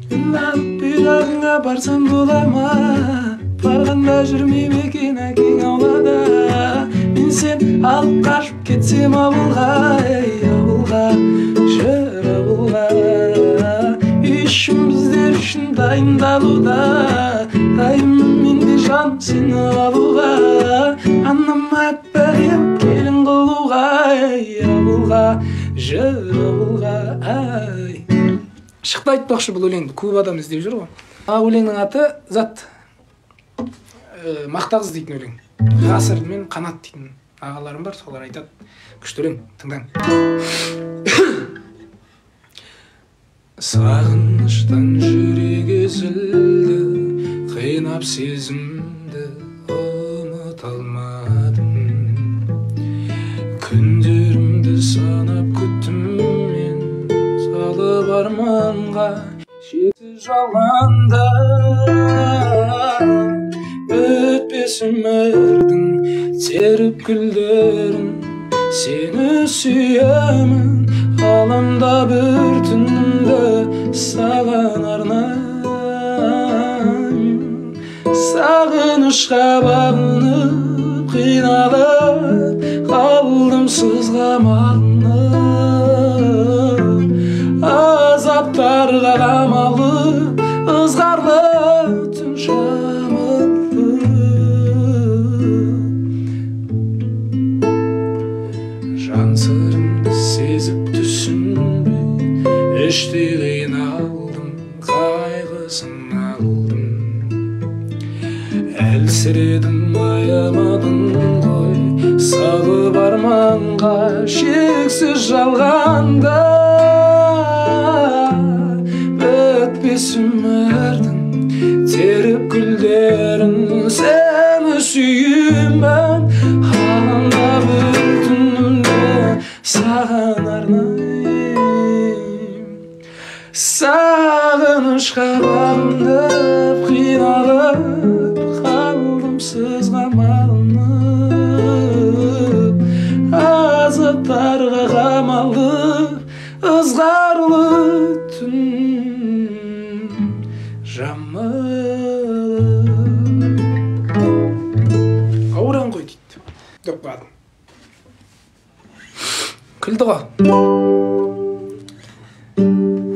Үй жағыңа барсам бола ма? Барғанда жүрмей ме екен әкең аулада? Мен сен алып қашып кетсем ауылға, ей, ауылға, жүр ауылға. Үй ішім біздер үшін дайындалуда, дайынмын мен де жаным сені алуға. Анам аппақ келін қылуға, ей, ауылға, жүр ауылға, ай. Шықты айтпақшы, бұл өлеңді көп адам іздеп жүр ғой. Ақ өлеңнің аты зат, Мақта қыз дейтін өлең. Ғасыр мен Қанат дейтін ағаларым бар, солар айтады. Күшті өлең, тыңдаң. Сағыныштан жүрек үзілді, қинап сезімді ұмыта алмадым. Күндерімді санап күттім мен, салып арманға шексіз жалғанда. Бітпес өмірдің теріп гүлдерін, сені сүйемін, ғаламда бір түнімді саған арнаймын. Сағынышқа бағынып, қиналып, қалдым сызға малынып. Азаптарға қамалып, ызғарлы түн жамылып. Жан сырымды сезіп түсінбей, іштей қиналдым, қайғысын алдым. Әлсіредім, аямадың ғой, салып арманға шексіз жалғанда. Бітпес өмірдің теріп гүлдерін, сені сүйемін, ғаламда бір түнімді саған арнаймын. Сағынышқа бағынып, қиналып, қалдым сызға малынып. Азаптарға қамалып, ызғарлы түн жамылып. Ауыран ғой дейді деп қойдым. Күлді ғой.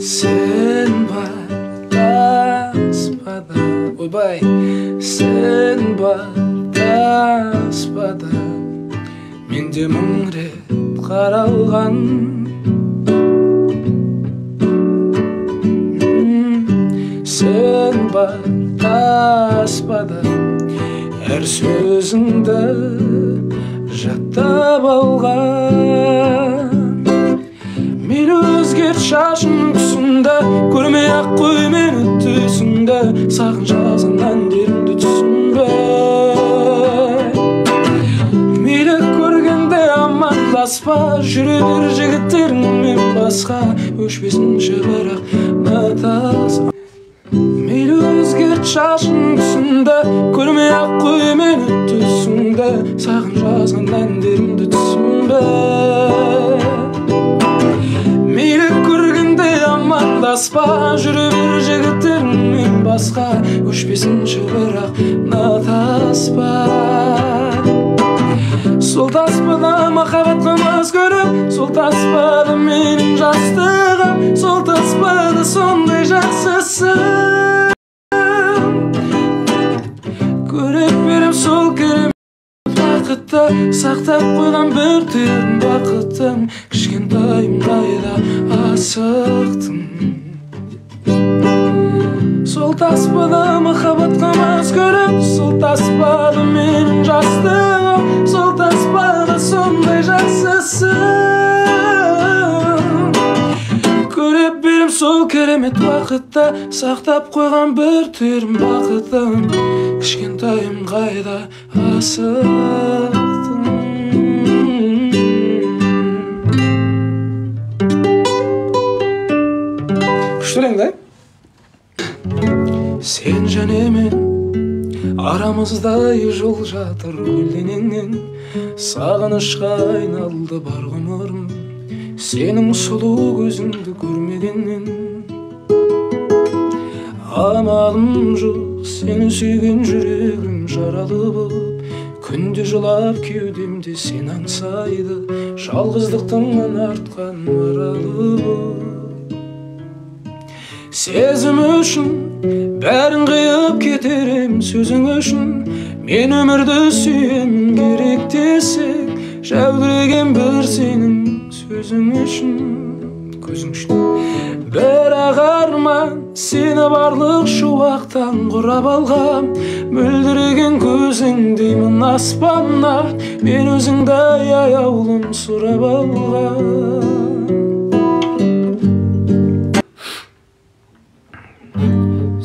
Сен бар таспада, ойбай, сен бар таспада, менде мың рет қаралған. Сен бар таспада, әр сөзіңді жаттап алған. Мейлі өзгерт шашыңның түсіңді, көрмей ақ қой мені түсіңді, саған жазған әндерімді түсінбей. Мейлі көргенде амандаспа, жүре бер жігіттеріңмен басқа, өшпесінші бірақ тас. Мейлі өзгерт шашыңның түсіңді, көрмей ақ қой мені түсіңді, саған жазған әндерімді түсінбей. Мейлі көргенде амандаспа, жүре бер жігіттеріңмен басқа, өшпесінші бірақ мына таспа. Сол таспада махаббатқа мас көріп, сол таспада менің жастығым, сол таспада сондай жақсысың. Көріп берем сол керемет бақытты, сақтап қойған бір түйірім бақытым, кішкентайым қайда асықтым. Сол таспада махаббатқа мас көріп, сол таспада менің жастығым, сол таспада сондай жақсысың. Көріп берем сол керемет уақытта, сақтап қойған бір түйірім бақытым, кішкентайым қайда асықтым. Күшті өлең да? Сен және мен арамызда жол жатыр көлденеңнен, сағынышқа айналды бар ғұмырым, сенің сұлу көзіңді көрмегеннен. Амалым жоқ, сені сүйген жүрегім жаралы болып, күнде жылап кеудемде сен аңсайды, жалғыздықтың мың артқан маралы болып. Сезім үшін бәрін қиып кетер ем, сөзің үшін мен өмірді сүйемін, керек десең жәудіреген бір сенің сөзің үшін, көзің үшін. Бірақ арман сені барлық шуақтан құрап алғам, мөлдіреген көзің деймін аспаннан, мен өзіңді аяулым сұрап алғам.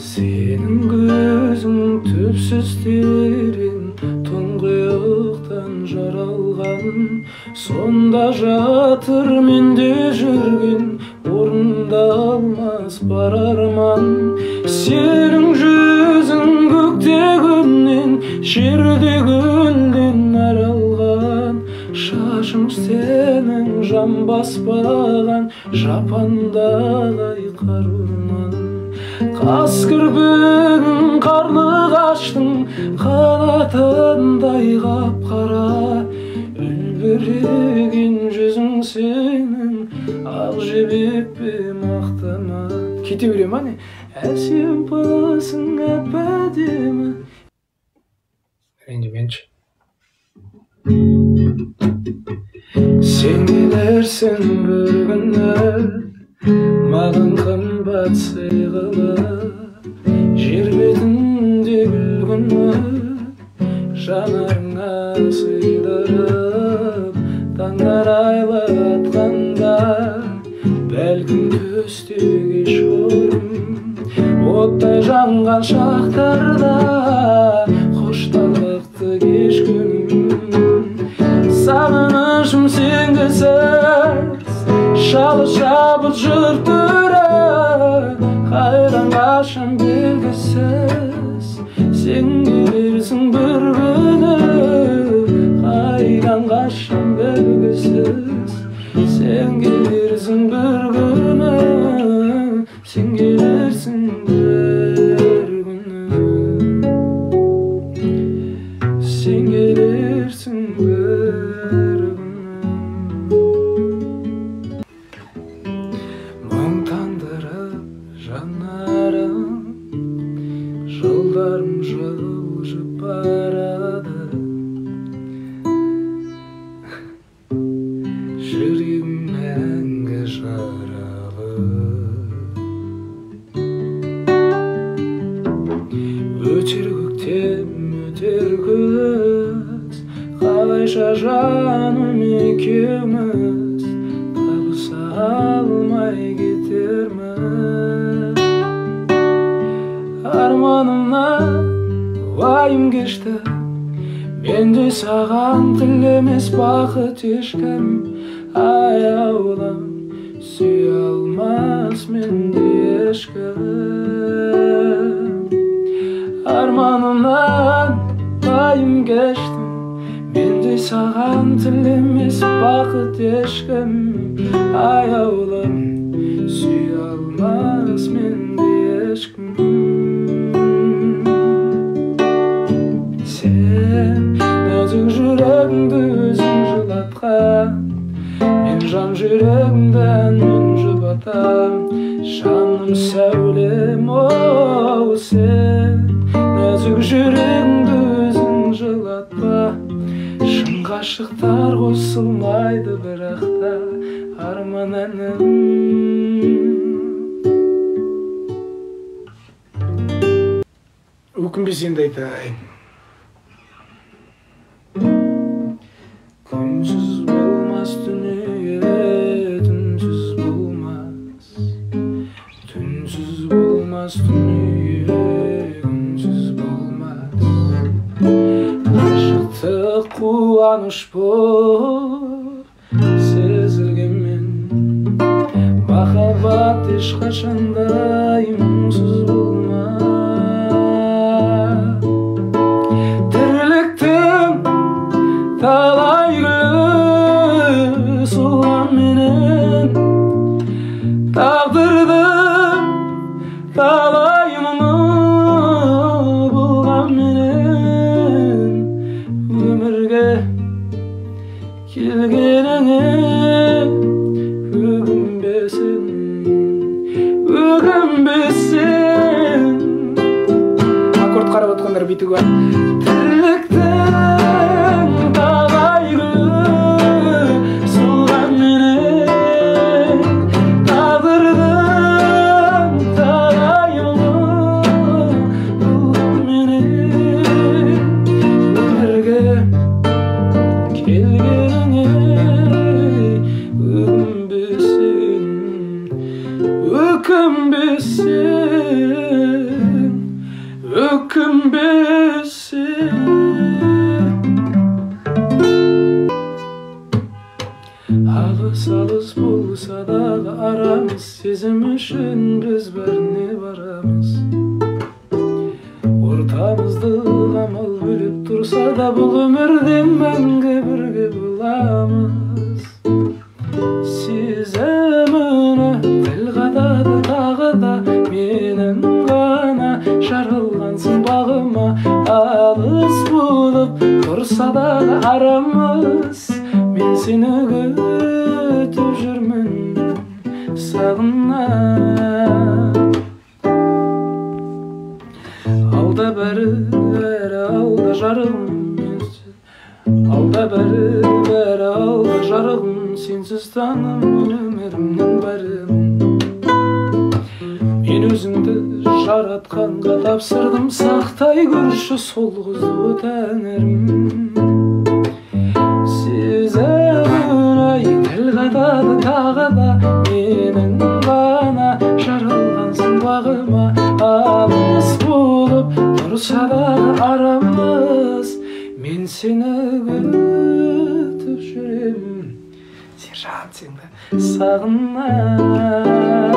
Сенің көзің түпсіз терең, тұңғиықтан жаралған, сонда жатыр менде жүрген орындалмас бар арман. Сенің жүзің көкте күннен, жерде гүлден аралған, шашың сенің жан баспаған жапандағы қар орман. Қас кірпігің қарлығаштың қанатындай қап-қара, үлбіреген жүзің сенің ақ жібек пе мақтама. Кете бере ма не? Әсем басың әп-әдемі. Ренжіменші. Сен келерсің бір күні, маған қымбат сый қылып, жер бетінде күлгіні жанарыңа сыйдырып, таңдар айлы атқанда, бәлкім түсте кешқұрым, оттай жанған шақтарда қоштарлықты кеш күнім. Сағынышым сенгісіз, шалы шабыт жыр түрі, қайдан қашан белгісіз, сен келерсің бір күні, қайдан қашан белгісіз, сен келерсің бір күні, сен келерсің бір күні, сен келерсің бір күні. Мұң тандырып жанарым, жылдарым жылжып барады, жүрегім мәңгі жаралы. Өтер көктем, өтер күз, қалайша жаным екеуміз табыса алмай кетерміз. Арманымнан уайым кешті, менде саған тілемес бақыт ешкім, аяулым сүйе алмас менде ешкім. Арманымнан уайым кештім, менде саған тілемес бақыт ешкім, аяулым сүйе алмас менде ешкім. Сен нәзік жүрегімді өзің жылатқан, мен жан жүрегімді әнмен жұбатам, жаным сәулем, оу, сен нәзік жүрегімді өзің жылатпа. Шын ғашықтар қосылмайды бірақ та арман әнім. Өкінбесең де айтайын. Күнсіз болмас дүние, түнсіз болмас, түнсіз болмас дүние, күнсіз болмас. Ғашықтық қуаныш болып сезілгенмен, махаббат ешқашандай мұңсыз болмас. Тірліктің талай гүлі солғанменен, тағдырдың талай мұңы Өкінбесін, өкінбесін. Аккорд қарап отқандар бүйтуге бар. Тірліктің талай гүлі солғанменен, тағдырдың талай мұңы болғанменен, өмірге келгеніңе өкінбесін, өкінбесін, өкінбесін. Ағыс алыс болса дағы арамыз, сезім үшін біз бәріне барамыз. Ортамызды амал бөліп тұрса да, бұл өмірде мәңгі бірге боламыз. Сезіміне тіл қатады тағы да, менің ғана жаралғансың бағыма. Алыс болып тұрса да арамыз, мен сені күтіп жүрмін сағынып. Алда бәрі, бәрі алда жарығым, алда бәрі, бәрі алда жарығым, сенсіз таңым өмірімнің бәрі. Мен өзіңді жаратқанға тапсырдым, сақтай көрші сол қызды тәңірім. Сезімін ай тіл қатады тағы да, менің ғана жаралғансың бағыма. Алыс болып тұрса да арамыз, мен сені күтіп жүремін. Сержант, сен сағынып.